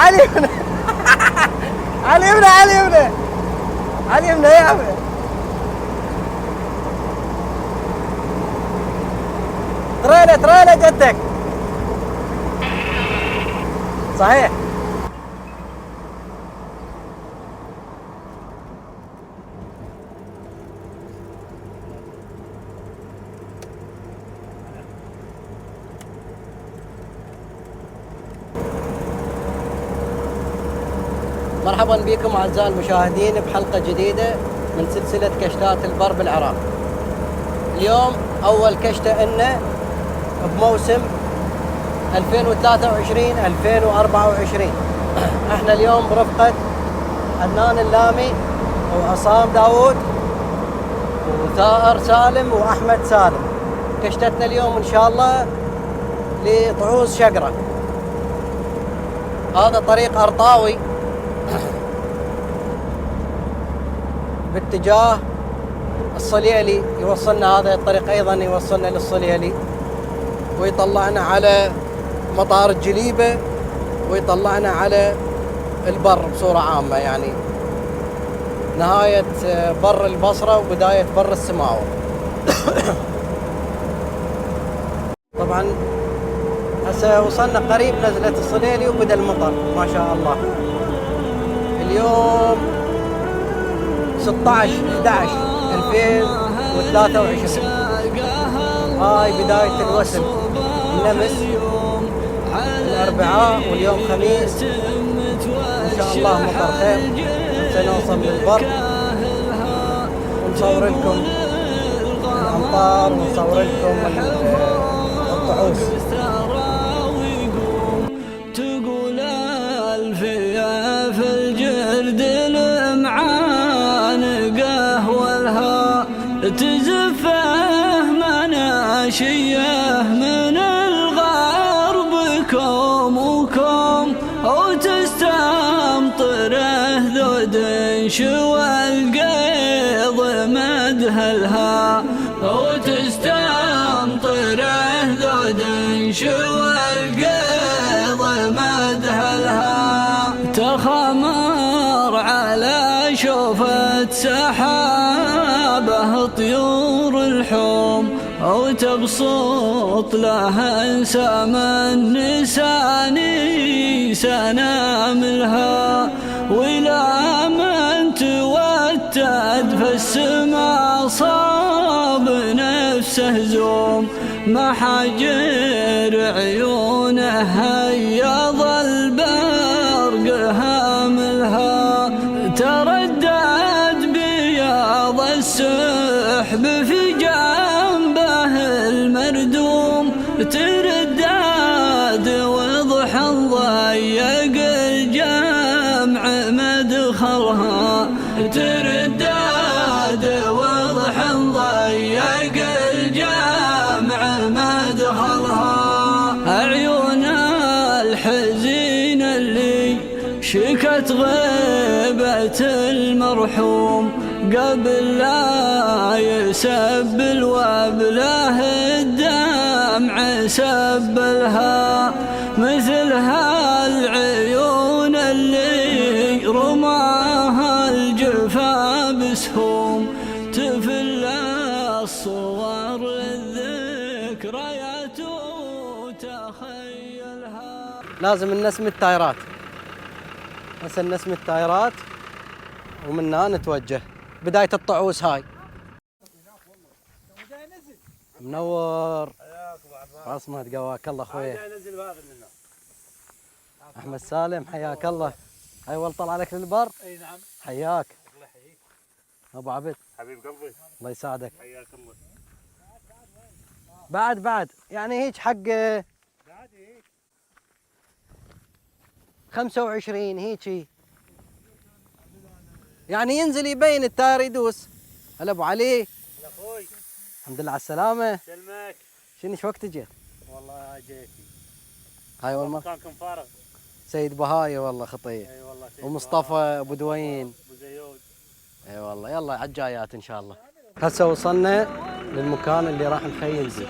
على اليمنى على اليمنى على اليمنى على اليمنى يا عمي. تريلا جدك صحيح. مرحبا بكم اعزائي المشاهدين بحلقه جديده من سلسله كشتات البر بالعراق. اليوم اول كشته لنا بموسم 2023 2024. احنا اليوم برفقه عدنان اللامي وعصام داوود وثائر سالم واحمد سالم. كشتتنا اليوم ان شاء الله لطعوز شقره. هذا طريق ارطاوي باتجاه الصليلي، يوصلنا هذا الطريق ايضا يوصلنا للصليلي ويطلعنا على مطار الجليبه ويطلعنا على البر بصوره عامه، يعني نهايه بر البصره وبدايه بر السماوه. طبعا هسه وصلنا قريب نزله الصليلي وبدا المطر ما شاء الله. اليوم 16/11/2023. هاي بداية الوسم النمس الأربعاء واليوم خميس. إن شاء الله مطر خير. سنوصل للبر ونصور لكم الأمطار ونصور لكم الطعوس. تقول الفيا في الجرد المعان قهوة تزفه مناشيه من الغرب كوم وكوم وتستمطره ذود شوى القيض مدهلها وتستمطره ذود شوى القيض مدهلها. تخمر على شوفة سحابه طيور الحوم وتبسط لها انسام النساني سناملها. وإلى من توتد فالسما صاب نفسه زوم محاجر عيونه هيض البرق هاملها. تردد بياض السحب في جنبه المردوم تردد وضح ضيق الجمع مدخلها. تردد وضح ضيق الجمع مدخلها. عيون الحزين اللي شكت غيبة المرحوم قبل لا يسبل وبله الدمع سبلها. مثل هالعيون اللي رماها الجفا بسهوم تفل الصور الذكريات وتخيلها. لازم نسم التايرات. هسه نسم التايرات ومنها نتوجه بداية الطعوس. هاي منور عصمت قواك الله اخوي احمد سالم حياك الله. هاي والله طلع عليك للبر. اي نعم حياك الله يحييك ابو عبد حبيب قلبي الله يساعدك. حياك الله. بعد يعني هيك حق بعد هيك 25 هيجي يعني ينزل يبين التاير يدوس. هلا ابو علي يا اخوي الحمد لله على السلامة. سلمك. شنو ايش وقت جيت؟ والله جيتي هاي والله مكانكم فارغ. سيد بهاي والله خطية. اي والله ومصطفى ابو دوين. ابو زيود. اي والله يلا على الجايات ان شاء الله. هسه وصلنا للمكان اللي راح نخيم فيه.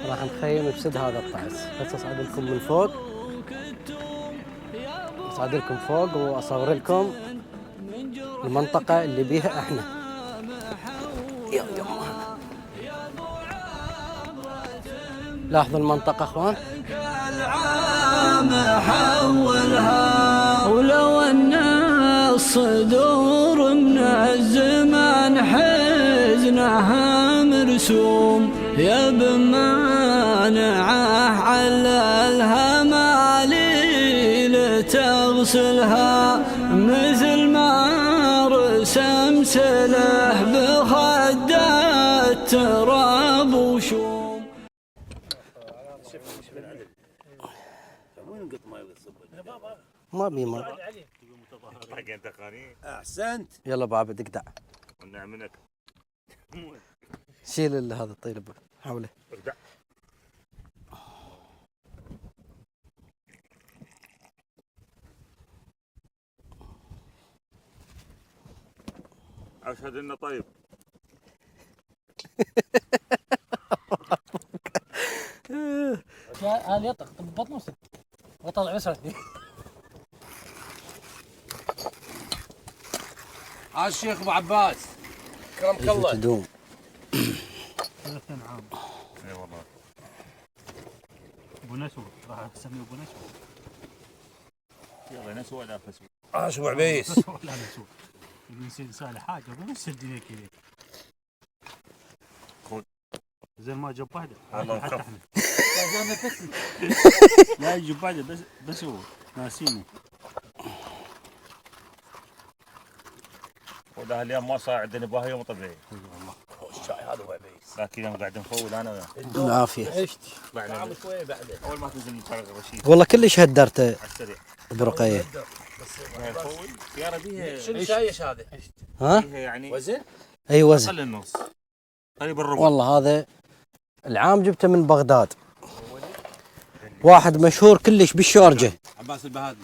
راح نخيم بسد هذا الطعس. هسه اصعد لكم من فوق اصعد لكم فوق واصور لكم المنطقة اللي بيها احنا. لاحظوا المنطقة اخوان. العام حولها ولو ان الصدور من الزمان حزنها مرسوم يا بمانعه على الهماليل تغسلها مثل ما رسم سله بخده تراب وشوم. ما بي ما. احسنت. يلا ابو عبد اقدع. والنعم منك. شيل هذا الطيب حوله. اقدع. اشهد انه طيب. قال يطق بطنه وسد وطلع بسرعة. عاش الشيخ ابو عباس كرمك الله. تدوم. 30 عام. اي والله. ابو نسوة راح اسميه ابو نسوة. يلا نسوة لا فسوة. عاش ابو عبيس. نسوة لا نسوة. يصير صالح حاجة بس الدنيا كذا. خذ. زين ما جاب واحدة. والله خف. لا يجيب واحدة بس هو ناسينه. وده اليوم ما صار عندنا باهي يوم طبيعي. والله. الشاي هذا ابو عبيس. لكن يوم قاعد نفول انا وياه. العافية. طلعنا شويه بعده. اول ما تنزل نفرغ رشيد. والله كلش هدرته على السريع. برقية. نفول السيارة بيها. شنو شايش هذا؟ ها؟ بيها يعني وزن؟ اي وزن. اقل النص. قريب الربع. والله هذا العام جبته من بغداد. واحد مشهور كلش بالشورجة. عباس البهادي.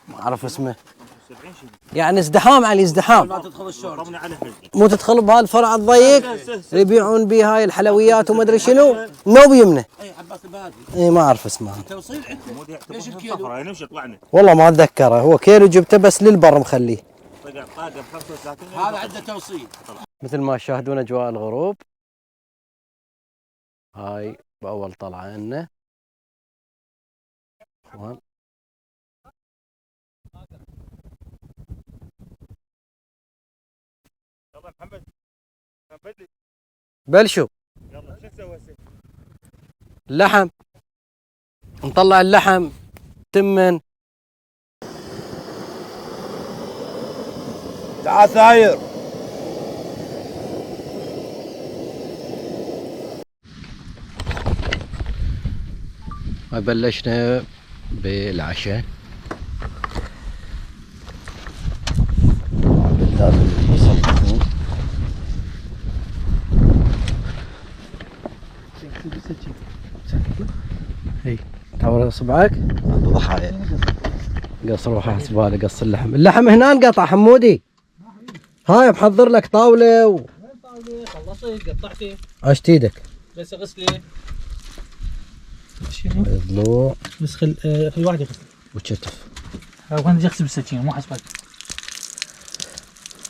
ما اعرف اسمه. يعني ازدحام على ازدحام. ما تدخل الشورجة. ربنا على حجة. مو تدخل بهالفرع الضيق اللي يبيعون به هاي الحلويات وما ادري شنو. نوب يمنه. اي عباس البهادي. اي ما اعرف اسمها. توصيل عندك. مو ليش يعتبرها الكيلو؟ صفرة نمشي طلعنا. والله ما اتذكره. هو كيلو جبته بس للبر مخليه. طاقة ب 35. هذا عنده توصيل. مثل ما تشاهدون اجواء الغروب. هاي باول طلعه لنا. اخوان. يلا محمد. بلشوا. يلا شو نسوي هسه؟ اللحم. نطلع اللحم تمن. تعال ثاير. بلشنا بالعشاء. هي تعور اصبعك ضحايا. قص روحه زباله. قص اللحم هنا انقطع حمودي. هاي محضر لك طاوله طاولة خلصت قطعتي عشت ايدك. بس غسلي شنو؟ ضلوع بس في واحد يغسل وكتف. وكان يغسل بالسكينة مو حسبك.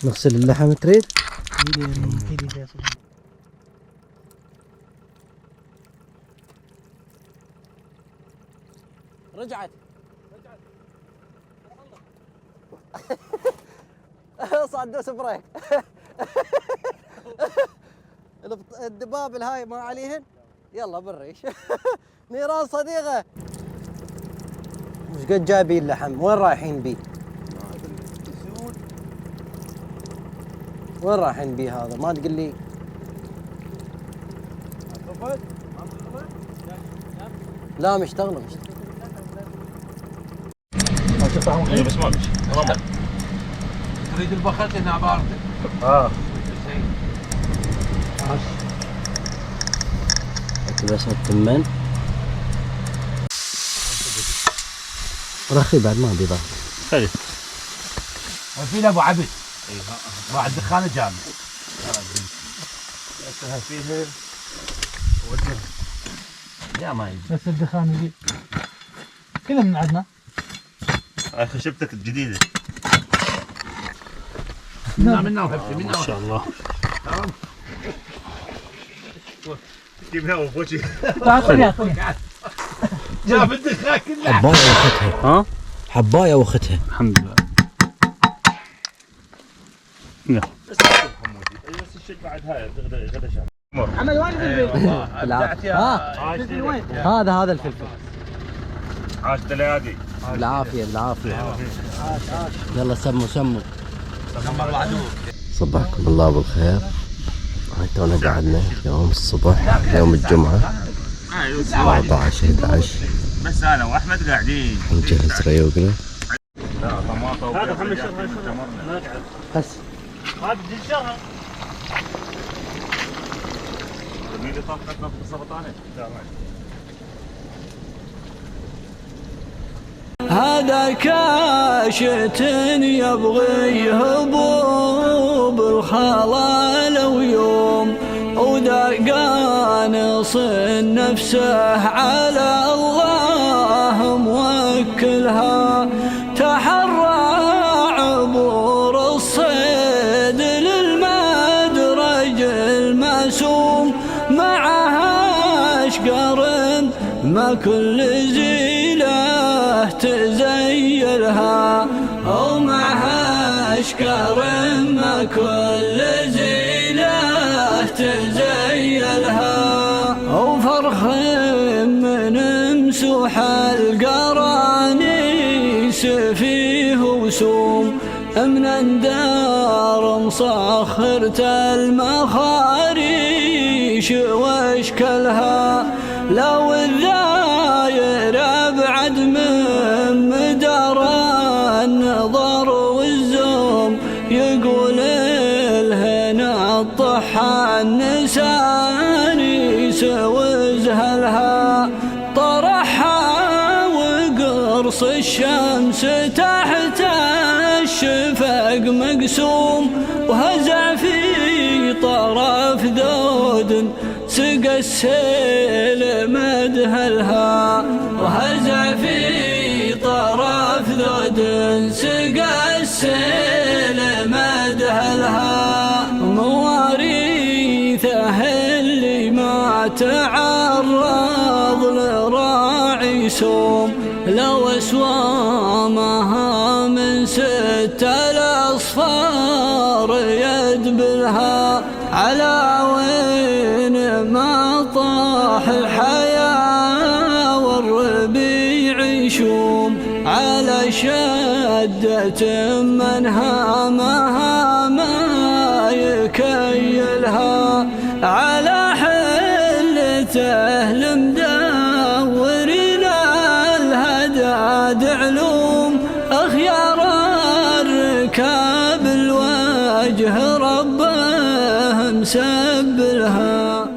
نغسل اللحم تريد؟ رجعت صعد دوس بريك. الدباب الهاي ما عليهن. يلا بالريش. نيران صديقه. وش قد جايبين اللحم؟ وين رايحين بيه؟ وين رايحين بيه هذا؟ ما تقول لي. لا مشتغله. بس ما تريد البخت هنا عبارتك. بس التمن رخي بعد ما بيضاف. خلي في ابو عبد. راح الدخان الجامع. فيها يا ما يجي. بس الدخان يجي كله من عندنا. هاي خشبتك الجديدة. منا وحبتي منا. ما شاء الله. جيبها وفوشي. جاب الدخان كلها. حبايه واختها. ها؟ حبايه واختها. الحمد لله. يلا. بس الشيء بعد هاي غدا شام. محمد وين الفلفل؟ هذا الفلفل. عاش دليادي. بالعافيه بالعافيه. يلا سموا. صبحكم الله بالخير. هاي تونا قعدنا يوم الصبح يوم الجمعة 14/11. بس انا واحمد قاعدين نجهز ريوقنا. لا طماطه هذا خلي الشهر بس هذا الشهر. مين اللي طاقتنا بالسرطانه؟ لا هذا كاشت يبغي هبوب الخلال ويوم، وذا قانص نفسه على الله موكلها. تحرى عبور الصيد للمدرج المسوم، معها اشقر ما كل زيله تزيلها، ومعها اشقر ما كل زيله تزيلها. وفرخ من مسوح القرانيس فيه وسوم، من اندار مصخرة المخاريش واشكلها. لو الذاير ابعد من مدار النظر والزوم، يقول الهنا الطحان نساني سوزهلها. طرحها وقرص الشمس تحت الشفق مقسوم، وهزع في طرف ذود سقى السيل مدهلها. وهزع في طرف ذود سقى السيل مدهلها. مواريثه اللي ما تعرض لراعي سوم، لو اسوامها من 6 الأصفار يدبلها. على وين ما طاح الحياة والربيع يشوم، على شدة من هامها ما يكيلها. على حلته المدورين الهداد علوم، أخيار الركاب الوجه ربه مسبلها.